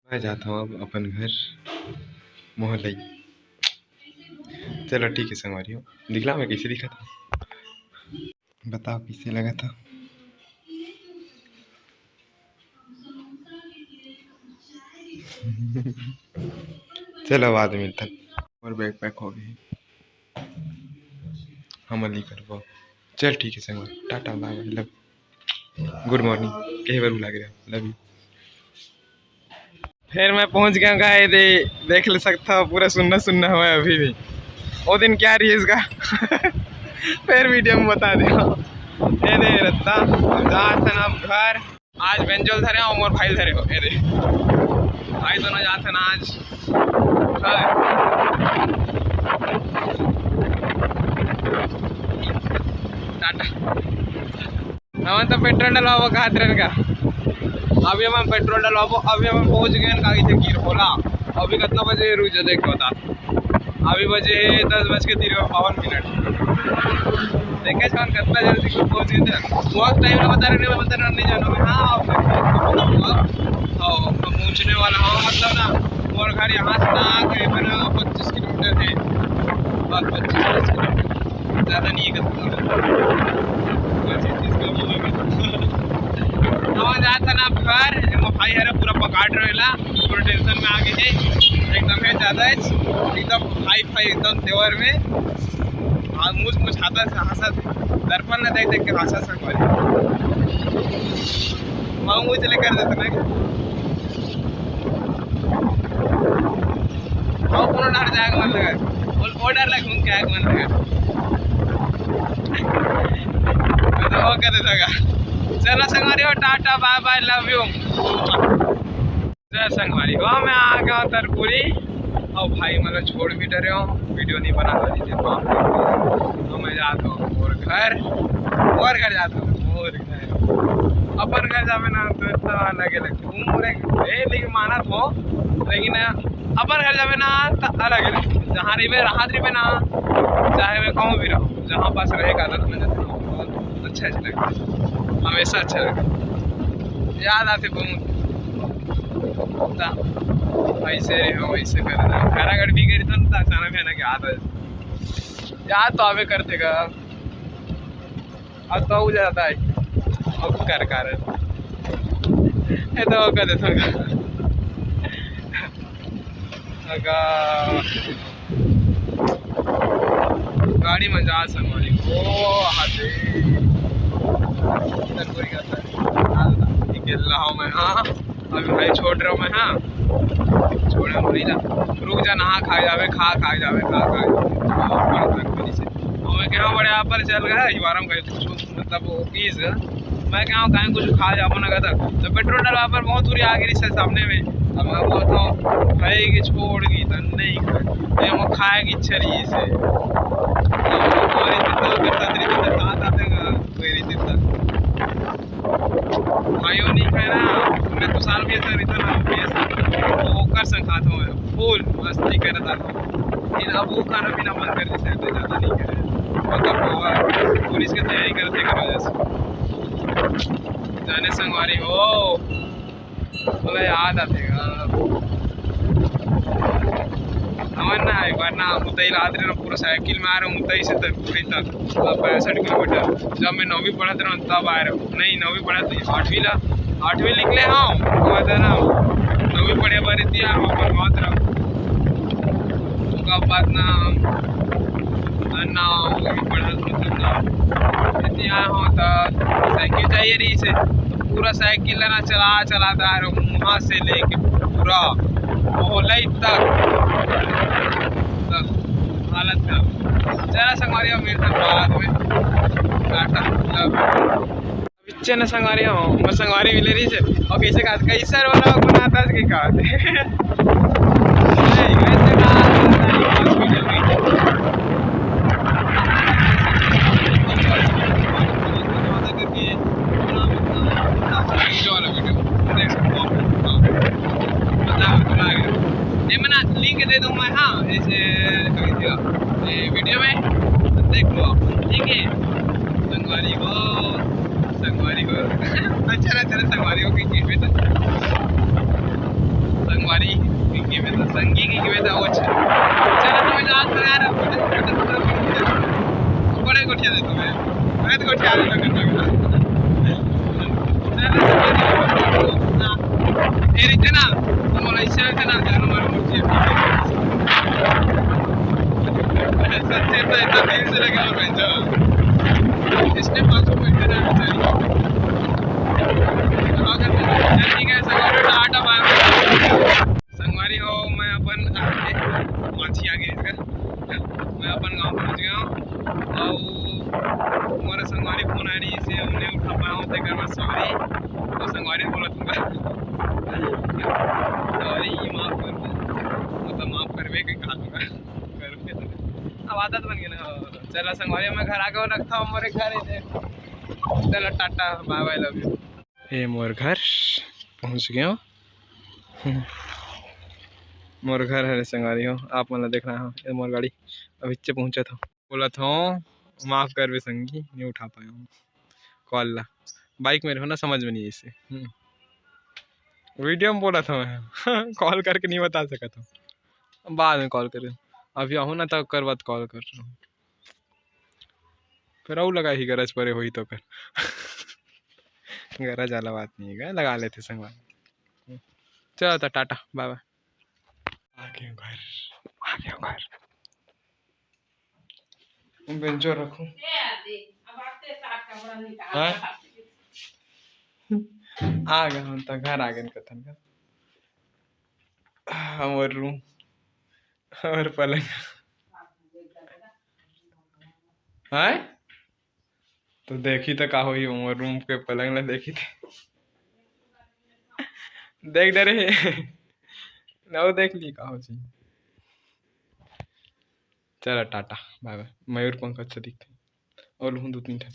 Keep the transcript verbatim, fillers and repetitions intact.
मैं जात हूँ अब अपन घर मोहलई। चलो ठीक है संगवारी हो, दिखला मैं कैसे दिखत हूँ, बताओ कैसे लगत हूँ। चलो बाद में मिलथन। और बैग पैक हो गए, हमन नहीं करबो। चल ठीक है संगवारी, टाटा बाय बाय, लव, गुड मॉर्निंग कहे बर भुला गया, लव यू। फिर मैं पहुंच गया हूँ गाइस, दे देख ले सकता हूँ पूरा सुन्ना सुन्ना हुआ है अभी भी। वो दिन क्या रही इसका फिर वीडियो में बता दे। ये दे रत्ता, हम जात हन अब घर। आज बेंजोल धरे हो, मोर भाई धरे हो, ये दे भाई दोनों जात हन आज घर। टाटा। हमन तो पेट्रोल डलवाबो कहत रहन का। अभी हमन पेट्रोल डलवाबो, अभी हमन पहुंच गए का इथे गिरहोला। अभी कितना बजे रुक जा, देख बता। अभी बजे हे दस बज के तिरपन बावन मिनट। देखे छन कितना जल्दी पहुंच गए थे। बहुत टाइम में बता रहे, बता रहे, नहीं जानो मैं। हाँ, अब मैं पहुंचने वाला हूँ, मतलब ना, मोर घर यहाँ से ना करीबन पच्चीस किलोमीटर है, बस पच्चीस किलोमीटर। ज्यादा नहीं है, कम से कम। बस इस चीज का बोलो। अब जात हन अब घर, एमा भाई हरे पूरा पकाट रहेला, पूरा टेंशन में आ गए है, एकदम है ज्यादा है, एकदम हाई फाई, एकदम तेवर में। और मुझ मुझ हाथा से हंसत, दर्पण में देख देख के हंसत संगवारी। मैं मुझ लेकर देते ना क्या? अउ कोनो डहर जाए के मन लगे, बोल, ओ डहर ले घूम के आए के मन लगे। मैं तो वो कर देता का। चलो संगवारी हो, टाटा, बाय बाय, लव यू। जय संगवारी हो, मैं आ गया हूँ तरपुरी। अउ भाई, मतलब, छोड़ भी डरे हो, वीडियो नहीं बना पा रही थी, माफ कर दीजिए। तो मैं जाता हूँ मोर घर, मोर घर जाता हूँ, मोर घर। अपन घर जावे ना तो इतना अलग ही लगता है। घूम रहे, ए, लेकिन मानत हो, लेकिन अपन घर जावे ना तो अलग ही लगता है। जहाँ रहिबे, राहत रहिबे ना, चाहे मैं कहूँ भी रहूँ, जहाँ पास रहेगा ना, तो मैं जाता हूँ, बहुत अच्छा, अच्छा लगता है, हमेशा अच्छा लगता है, याद आते बहुत। ता, ऐसे रहे हो, ऐसे कर रहे हो। घर अगर भी गई तो ता, अचानक है ना कि याद आ, याद तो आवे करते का। अब तो हो जाता है, अब कर कारण ये तो कर देता का। अगा, गाड़ी में जा संगवारी, ओ हाथे, इधर कोई कहता है, निकल रहा हूँ मैं, हाँ। अभी भाई छोड़ रहा हूँ मैं, हाँ, छोड़ रहा हूँ, नहीं जा, रुक जा, नहा खा जावे, खा खा जावे, खा खा जावे। और मैं कहा, बड़े आप पर चल गया, ये बार हम कहे, मतलब, वो पीस गया। मैं कहा, कहीं कुछ खा जाबो ना, कहता, तो पेट्रोल डलवा पर बहुत दूरी आ गई से सामने में। अब मैं बोलता हूँ, खाए कि छोड़ गई, तो नहीं खाए, ये वो खाए की इच्छा रही से। तो कोई तो करता, तेरी तो करता, आता था, कोई नहीं देता। भाइयों नहीं खाए ना, मैं तो साल भी ऐसा रहता ना, भी ऐसा। तो वो कर सकता था मैं, फुल मस्ती करता था। लेकिन अब वो खाना पीना बंद कर दिया, तो ज़्यादा नहीं करे। मतलब, वो पुलिस की तैयारी करते करो जैसे। जाने संगवारी हो, बोला याद आते का। हमन ना एक बार ना उतई ला आत रहे ना, पूरा साइकिल में आ रहे, उतई से तक, उतई तक, मतलब, पैंसठ किलोमीटर। जब मैं नौवीं पढ़त रहा तब आ रहे, नहीं, नौवीं पढ़त नहीं, आठवीं ला, आठवीं निकले, हाँ, वो था ना, नौवीं पढ़े बार इतनी यार, वो बनवात रहा। ओकर बाद ना, ना, नौवीं पढ़त, मतलब ना, इतनी आए हो तो साइकिल चाहिए रही से, पूरा साइकिल लेना चला, चलाता है, वहाँ से लेके पूरा मोहलई तक, तक हालत खराब। चला संगवारी, अब मिलते हैं बाद में, टाटा, love you। बिच्चे न संगवारी हो, मोर संगवारी मिले रही से, और कैसे कहा, कैसे रोना बनाता है, कहा। नहीं, वैसे कहा, नहीं, ये मना लिंक दे दूँ मैं, हाँ, इसे वीडियो में देख लो आप, ठीक है। संगवारी को, संगवारी को, अच्छा, अच्छा, संगवारी को कहीं चीज में तो, संगवारी संगी की गिवे था वो। चलो तो मैं आज तो यार, बड़े गोठिया देता हूँ मैं। मैं तो गोठिया देता हूँ। चलो, ये रिटर्न आ, तो मला इससे रिटर्न आ जाना, मारा मुझे। सच्चे तो इतना दिल से लगे और मैं जाऊँ। इसने पाँच सौ मीटर है बेचारी। चल, ठीक है, संगवारी, टाटा, बाय बाय। संगवारी हो, मैं अपन, माछी आ गई इसका, मैं अपन गांव पहुंच गया हूँ। और हमारे संगवारी फोन आ रही, इसे हमने उठा पाया हूँ, तेकर बाद सॉरी। और संगवारी बोला तुमका सॉरी, ये माफ कर दो, मतलब माफ करबे के कहा तुमका, करबे तो अब आदत बन गई ना। चला संगवारी, मैं घर आके रखता हूँ, हमारे घर है। चलो टाटा, बाय बाय, लव यू। ए मोर घर पहुंच गया। मोर घर हरे संगवारी हो, आप मन ला देखना हो, ए मोर गाड़ी अभी चे पहुंचा था। बोला था, माफ करबे संगी, नहीं उठा पाया हूँ कॉल ला। बाइक में रहो ना, समझ में नहीं ऐसे। हम्म। वीडियो में बोला था मैं। कॉल करके नहीं बता सका था, बाद में कॉल करें। अभी आहूँ ना, तब कर बात कॉल कर रहा हूँ। फिर अउ लगा ही गरज परे होई तो कर। गरज वाला बात नहीं है, लगा लेते संगवारी। चलो तो टाटा, बाय बाय। आ गए घर, आ गए घर। बेंचो रखो। हाँ? आ गए हम तो, घर आ गए कथन का। हमर रूम, हमर पलंग। हैं? तो देखी तो का होई, हमर रूम के पलंग ला देखी तो। देख दे रे। ना वो देख ली का हो जी। चलो टाटा, बाय बाय। मयूर पंख अच्छा दिखते। और लूँ दो तीन ठन।